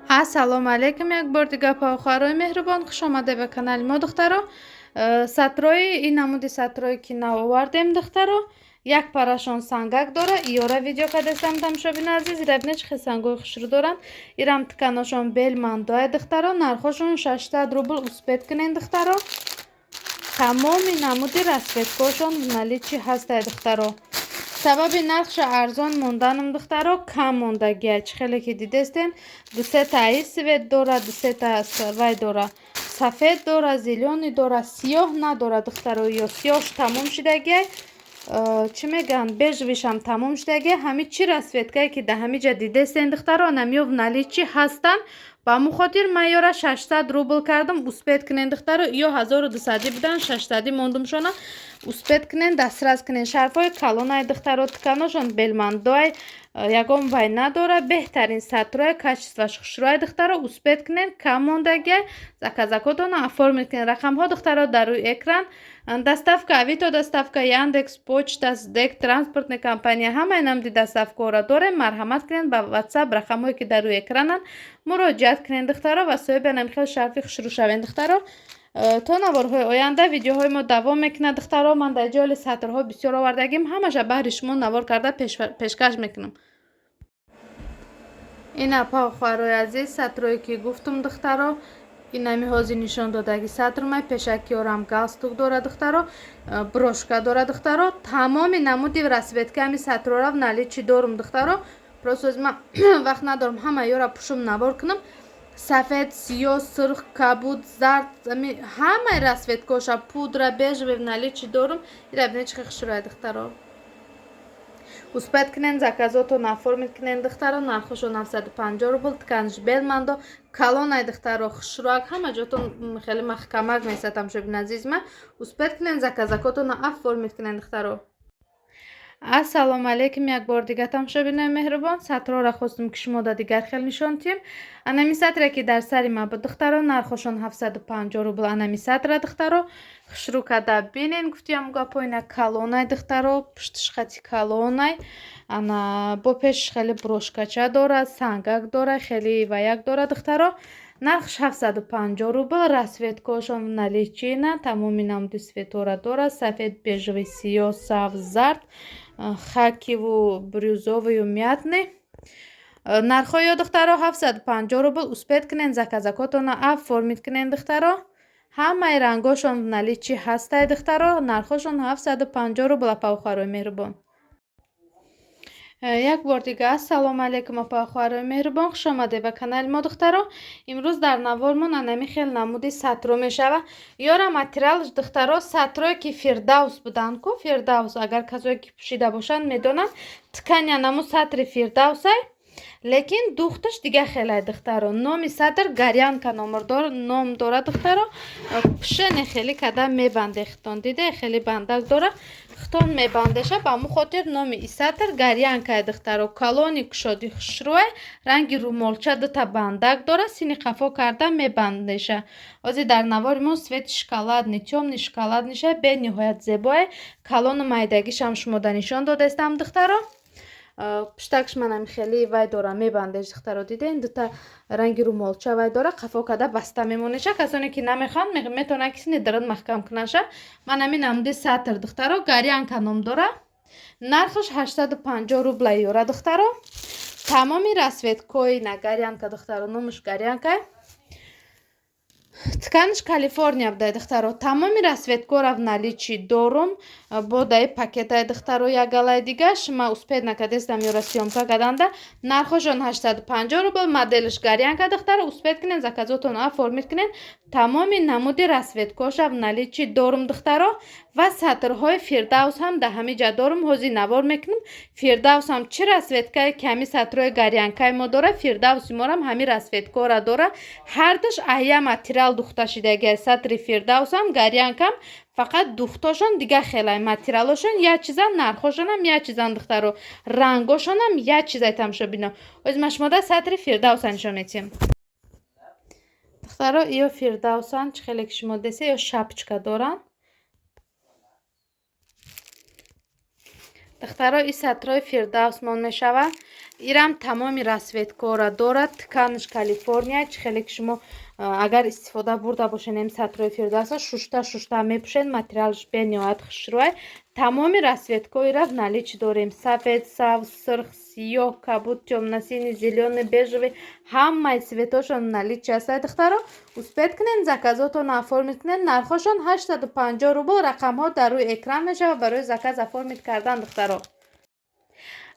Ассалому алайкум, як бор дига, хоҳарои меҳрубон, хуш омаде ба канали мо, духтаро. Сатрои ин намуди сатрое, ки нав овардем, духтаро, як парашон сангак дора. Иёра видео кардастам, тамошобини азиз, ира бинед, чӣ хел сангои хушрӯ доранд. Ирам тканошон белмандоя, духтаро, нархошон 600 рубл. Успеть кунен, духтаро, тамоми намуди расцветкошон в наличии ҳастай, духтаро. Сабаби нархша арзон монданам, духтаро, кам мондагия. Чӣ хеле ки дидестен, дусета аи цвет дора, дусета вай дора, сафед дора, зелёный дора, сиёҳ надора, духтаро. Ё сиёҳш тамом шидагия, чӣ мегӯянд, бежевишам тамом шидагия. Ҳами чӣ расцветкае, ки дар ҳамиҷа дидестен, духтаро, намё в наличии ҳастанд. Ба ҳамун хотир ман ёра 600 рубл кардам. Успеть кунен, духтаро, ё 1200-ӣ будан, 600-ӣ мондумшона. Успеть кунен, дастрас кунен. Шарфҳои калонай, духтаро, тканошон белмандоай, ягон вай надора, беҳтарин сатрое, качествоаш хушрӯай, духтаро. Успеть кунен, кам мондагиай, заказакотона оформить кунен. Рақамҳо, духтаро, дар рӯи экран. Доставка Авито, доставка Яндекс Почта, СДЭК, транспортная компания, ҳамаи намуди доставкаҳоро дорем. Марҳамат кунен, ба Ватсап, рақамҳое, ки дар рӯи экрананд, муроҷиат кунен, духтаро, ва соҳиби анами хел шарфи хушрӯ шавен, духтаро. То наворҳои оянда видеоҳои мо давом мекунад, духтаро. Ман дар ҷоли сатрҳо бисёр овардагим, ҳамаша баҳри шумо навор карда пешкаш мекунам. Ин апа, хоҳарои азиз, сатрое, ки гуфтум, духтаро, инами ҳозир нишон додаги сатрмай. Пешакиёрам галстук дора, духтаро, брошка дора, духтаро. Тамоми намуди расцветка ами сатрора в наличии дорум, духтаро. Просто ман вақт надорам ҳама ёра пушум навор кунам. Сафед, сиёҳ, сурх, кабуд, зард, ҳамаи расцветкоша, пудра, бежевый в наличии дорум. Ира бинед, чӣ хушрӯяд, духтаро. Успеть кунен, заказотон оформить кунен, духтаро. Нархошо 950 рубл. Тканш белмандо, калонай, духтаро, хушрӯак, ҳама ҷотон хеле маҳкамак месад, тамошобини азизма. Успеть кунен, заказакотона оформить кунен, духтаро. Ассалому алайкум як бор дига, тамошобинои меҳрубон. Сатрора хостум, ки шумо да дигар хел нишон тиҳем. Анами сатре, ки дар сари ма буд, духтаро, нархошон 750 рубл. Анами сатра, духтаро, хушрӯ када бинен, гуфтиям гапоина. Калонай, духтаро, пуштиш хати калонай, ана бо пешиш хеле брошкача дорад, сангак дора, хеле ваяк дора, духтаро. Нархш 750 рубл. Расцветкошон наличии на, тамоми намуди цветора дорад: сафед, бежевый, сиёҳ, сабз, зард, хакиву бирюзовую, мятный. Нархҳои ё, духтаро, 750 рубл. Успеть кунен, заказакотона оформить кунен, духтаро. Ҳамаи рангошон в наличии ҳастай, духтаро. Нархҳошон 750 рубл, апа, хоҳарои меҳрубон. Як бор дига ассалому алайкум, апа, хоҳарои меҳрубон, хуш омадед ба канали мо, духтаро. Имрӯз дар навормон анами хел намуди сатро мешава. Ёра материалш, духтаро, сатрое, ки Фирдавс буданд ку, Фирдавс, агар касое, ки пӯшида бошанд, медонанд, тканя наму сатри Фирдавсай, лекин духташ дига хелай, духтаро. Номи сатр Горянка ном дорад, духтаро. Пушене хеле када мебанде, хитон диде, хеле бандак дора, хитон мебандеша. Ба ҳамун хотир номи и сатр Горянкае, духтаро. Калони кушоди хушрӯай, ранги румолча, дута бандак дора, сини қафо карда мебандеша. Ҳозир дар навори мо цвети шоколадный, тёмный шоколадныйша, бениҳоят зебое. Калону майдагишам шумода нишон додаистам, духтаро. Пуштакш манам хеле вай дора, мебандеш, духтаро, диден, дута ранги румолча вай дора, қафо када баста мемонеша. Касоне, ки намехоҳанд, метавонанд, ки сини дарун маҳкам кунанша. Ман ҳамин намуди сатр, духтаро, Горянка ном дора. Нархаш 850 рубла ёра, духтаро. Тамоми расцветкои на Горянка, духтаро, номаш Горянка, тканиш Калифорния будай, духтаро. Тамоми расцветкора в наличии дорум. Бо даи пакетаи, духтаро, як галаи дигаш ма успеть накардестам ёра съёмка карданда. Нархошон 850 рубл, моделш Горянка, духтаро. Успеть кунен, заказотон оформить кунен. Тамоми намуди расцветкоша в наличии дорум, духтаро, ва сатрҳои Фирдавс ҳам дар ҳамин ҷа дорум. Ҳозир навор мекунем. Фирдавс ҳам чӣ расцветкае, ки ҳамин сатрҳои Горянкаи мо дора, Фирдавси морам ҳамин расцветкора дора. Ҳардуш ая материал духта шидагиа. Сатри Фирдавсам, Горянкам, фақат духтошон дига хелай, материалошон як чизан, нархошонам як чизан, духтаро, рангошонам як чизай. Тамошобино, ҳозир ма шумода сатри Фирдавса нишон медиҳем, духтаро. Ё Фирдавсан, чӣ хеле ки шумо десе, ё шапочка доранд. Духтаро, и сатрои Фирдавсмон мешавад. Ирам тамоми расцветкора дорад. Тканш Калифорния. Чӣ хеле ки шумо агар истифода бурда бошед ин сатрои Фирдавса, шушта шушта мепӯшед, материалш бениҳоят хушрӯй. Тамоми расцветкоира в наличии дорем: сафед, сабз, сирх, сиёҳ, кабуд, тёмно-синий, зелёный, бежевый, ҳамаи цветошон в наличии ҳастад. Духтаро, успеть кунед, заказотонро оформить кунед. Нархҳошон 850 рубл. Рақамҳо дар рӯи экран мешавад барои заказ оформить кардан, духтаро.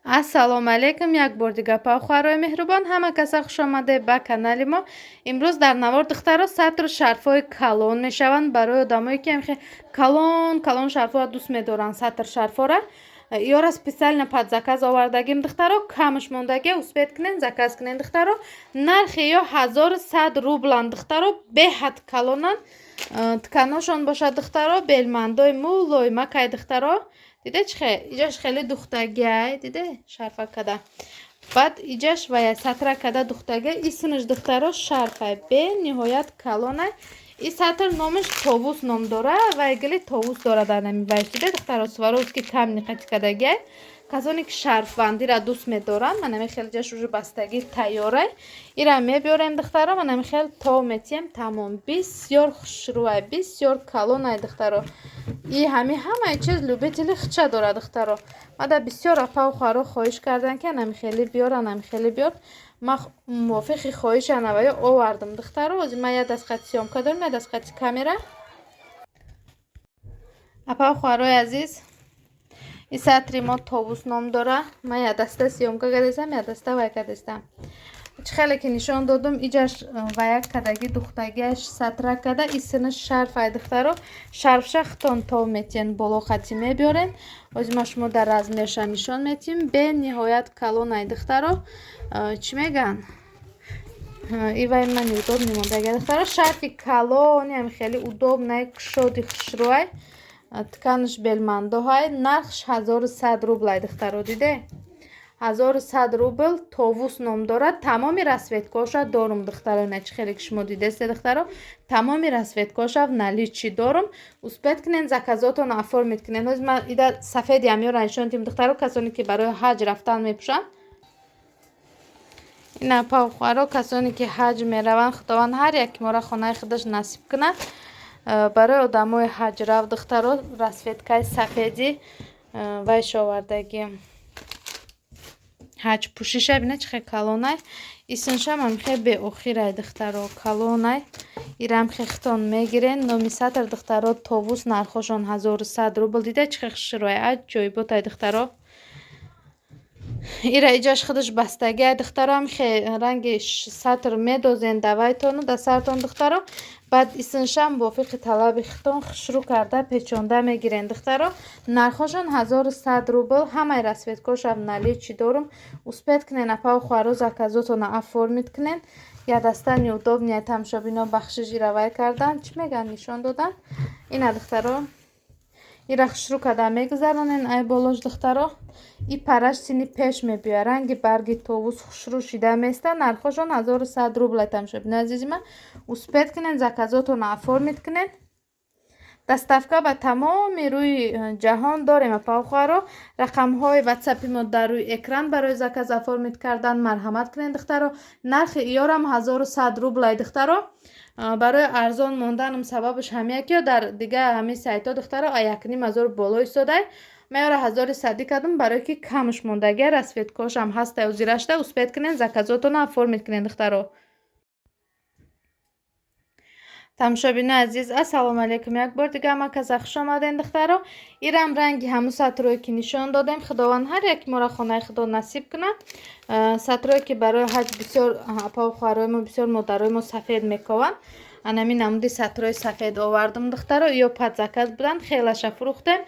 Ассалому алайкум як бор дига, хоҳарои меҳрубон, ҳама каса хушомадед ба канали мо. Имрӯз дар навор, духтаро, сатру шарфҳои калон мешаванд барои одамое ки ҳамхе калон калон шарфҳоро дӯст медоранд. Сатр шарфҳора ёра специально под заказ овардагим, духтаро, камш мондагия. Успеть кунед, заказ кунед, духтаро. Нархи ё 1100 рубланд, духтаро, беҳад калонанд. Тканошон бошад, духтаро, белмандои мулоимакай. Духтаро, диде, чи хе иҷаш хеле духтагиай, диде, шарфа када, баъд иҷаш вая сатра када духтагия. Исмаш, духтаро, шарфай, бениҳоят калонай. И сатр номаш Товус ном дора. Вай гили товус дора дар нами вайш, диде, духтаро, Сваровски камни қати кадагиай. Касоне ки шарфбандира дӯст медоранд, манами хел ҷаш уже бастагӣ тайёрай. Ира мебиёрем, духтаро, манами хел то метием, тамом. Бисёр хушрӯай, бисёр калонай, духтаро. И ҳами ҳамаи чиз любители хча дорад, духтаро. Мада бисёр апау хоҳаро хоҳиш карданд, ки анами хеле биёр, анами хеле биёр. Ма мувофиқи хоҳиши анаваё овардам, духтаро. Ҳозир ман як даст қати съёмка дорам, як даст қати камера. Апау хоҳарои азиз, и сатри мо Товус ном дора. Ман як даста съёмка кардастам, як даста вай кардастам. Чӣ хеле ки нишон додум, иҷаш ваяк кадаги, духтагиаш сатра када. Исинаш шарфай, духтаро. Шарфша хитон тов метиҳен, боло хати мебиёрен. Ҳозир ма шумо дар размерша нишон метиҳем. Бениҳоят калонай, духтаро. Чӣ мегӯянд, ивай ман неудобный мондага, духтаро. Шарфи калони ам хеле удобный, кушоди, хушрӯай. Тканаш белмандоҳай. Нархш 1100 рублай, духтаро, диде, 1100 рубл. Товус ном дорад. Тамоми расцветкоша дорум, духтаро. Ина чӣ хеле ки шумо дидесте, духтаро, тамоми расцветкоша в наличии дорум. Успеть кунен, заказотонро оформить кунен. Ҳозир ман ида сафеди амёра нишон дидем, духтаро, касоне ки барои ҳаҷ рафтан мепӯшанд. Ина, павхоҳаро, касоне ки ҳаҷ мераванд, Худованд ҳар яки моро хонаи худаш насиб кунад. Барои одамои ҳаҷрав, духтаро, расцветкаи сафедӣ вайш овардагием. Ҳаҷ пӯшиша бина, чӣ хел калонай. Исмшам ҳам беохирай, духтаро, калонай. Ирам хехтон мегирен. Номи сатр, духтаро, Товус. Нархошон 1100 рубл. Дида, чӣ хел хушрӯай, аҷоиботай, духтаро. Ира иҷаш худаш бастагиай, духтаро. Ҳамихе ранги сатр медозен давайтону да сартон, духтаро. Баъд исмшам мувофиқи талаби худтон хушрӯ карда печонда мегирен, духтаро. Нархошон 1100 рубл. Ҳамаи расцветкоша в наличии дорум. Успеть кунен, апау хоҳаро, заказотонро оформить кунен. Я даста неудобный, тамошобино, бахшиш, иравай кардан, чӣ мегӯянд, нишон додан. Ина, духтаро, ира хушрӯ карда мегузаронен ай болош, духтаро. И параш сини пеш мебиёяд, ранги барги товус хушрӯ шида места. Нархошон 1100 рубл, тамошобинои азизи ман. Успеть кунен, заказотонро оформить кунен. Доставка ба тамоми рӯи ҷаҳон дорем, апау хоҳаро. Рақамҳои ватсапи мо дар рӯи экран барои заказ оформить кардан. Марҳамат кунед, духтаро. Нархи иёрам 1100 рублай, духтаро. Барои арзон монданам сабабаш ҳамия ки дар дига ҳамин сайтҳо, духтаро, 1500 боло истодай. Ман ёра ҳазори садӣ кардам, барое ки камш мондагия. Расцветкошам ҳастай озирашта. Успеть кунед, заказотонро оформить кунед, духтаро. Тамошобинои азиз, ассалому алайкум як бор дига, ҳама каса хуш омадем, духтаро. Ирам ранги ҳамун сатрое ки нишон додем. Худованд ҳар яки моро хонаи худо насиб кунад. Сатрое ки барои ҳаҷ бисёр апаву хоҳарои мо, бисёр модарои мо сафед мекованд, анами намуди сатрои сафед овардам, духтаро. Ё под заказ буданд, хелаша фурӯхтем.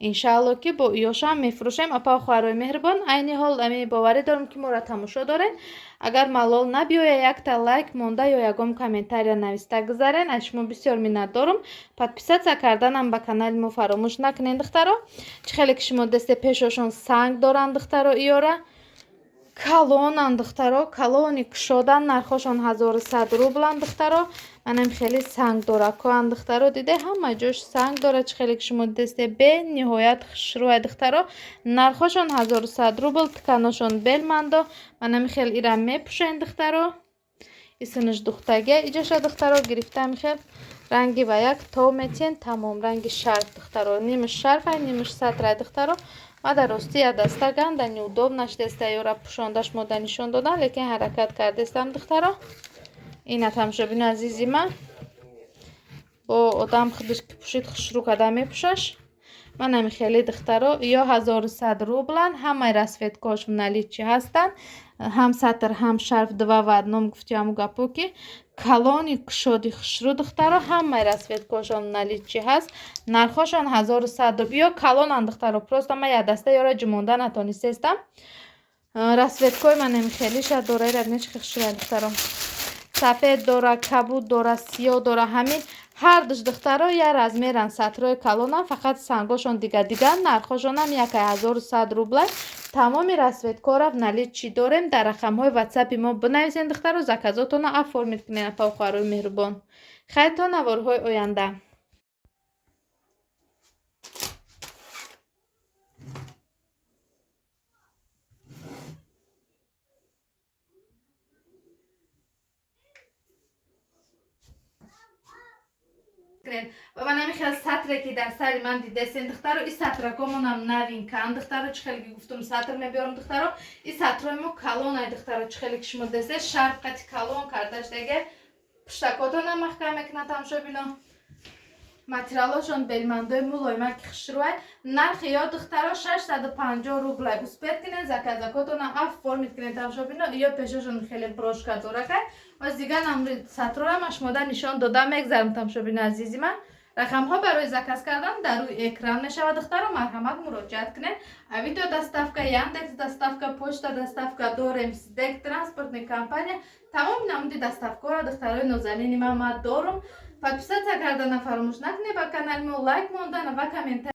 Иншаалло, ки бо иёшам мефурӯшем. Апа, хоҳарои меҳрубон, айни ҳол ами боварӣ дорам, ки моро тамошо доред. Агар малол набиёя, якта лайк монда ё ягон комментария нависта гузарен, аз шумо бисёр миннатдорум. Подписаться карданам ба канали мо фаромӯш накунед, духтаро. Чӣ хеле ки шумо десте, пешошон санг доранд, духтаро, иёра. Калонан, духтаро, калони кушодан, нархошон 1100 рублан, духтаро. Манам хеле сангдоракоан, духтаро, диде, ҳама ҷош санг дора, чӣ хеле ки шумо дидесте, бениҳоят хушрӯай, духтаро. Нархошон 1100 рубл, тканошон белмандо. Манами хел ира мепӯшен, духтаро. Исинаш духтага иҷоша, духтаро, гирифтам хел ранги ва як то метиен, тамом, ранги шарф, духтаро, нимаш шарфай, нимаш сатрай, духтаро. Ма дар рости я даста ганда неудобно шудеста ёра пӯшондаш мода нишон додан, лекин ҳаракат кардестам, духтаро. Ина, тамошобини азизи ман, бо одам худаш ки пӯшид, хушрӯ када мепӯшаш. Манами хеле, духтаро, ё 1100 рублан. Ҳамаи расцветкош в наличии ҳастанд, ҳам сатр, ҳам шарф, два в одном гуфти ҳаму гапо, ки калони кушоди хушрӯ, духтаро, ҳамаи расцветкошон в наличии ҳаст, нархошон 1100 рубл. Ё калонан, духтаро, просто ма як даста ёра ҷумонда натонистестам. Расцветкои манами хелиша дора, ира бинед, чӣ хушрӯя, духтаро. Сафед дора, кабуд дора, сиёҳ дора. Ҳамин ҳардуш, духтаро, як размеран, сатрои калонам, фақат сангошон дига дига, нархошонам якай 1100 рублай. Тамоми расцветкора в наличии дорем. Дар рақамҳои ватсапи мо бинависен, духтаро, заказотонро оформить кунед, апа, хоҳарои меҳрубон. Хайр, то наворҳои оянда. Ва ман ҳамин хел сатре, ки дар сари ман дидесен, духтаро, и сатракомонам новинкаан, духтаро. Чӣ хеле ки гуфтум, сатр мебиёрам, духтаро. И сатрои мо калонай, духтаро, чӣ хеле ки шумо дидесен, шарф қати калон кардаш деге, пуштакотонам маҳкам мекунад, тамошобино. Материалошон белмандои мулоимаки хушрӯай. Нархи ё, духтаро, 650 рублай. Успеть кунед, заказакотонам оформить кунед, тамошобино. Ё пешошон хеле брошка доракай. Оз дигар намри сатрорам шумода нишон дода мегзарам, тамошобино азизи ман. Рақамҳо барои заказ кардан дар рӯи экран мешавад, духтаро, марҳамат, муроҷиат кунед. Авито доставка, Яндекс доставка, почта доставка дорем, СДЭК транспортный компания, тамоми намуди доставкаро, духтарои нозанини ман, ма дорум. Подписаться кардана фаромӯш накунед ба канали мо, лайк мондан ва комментарий.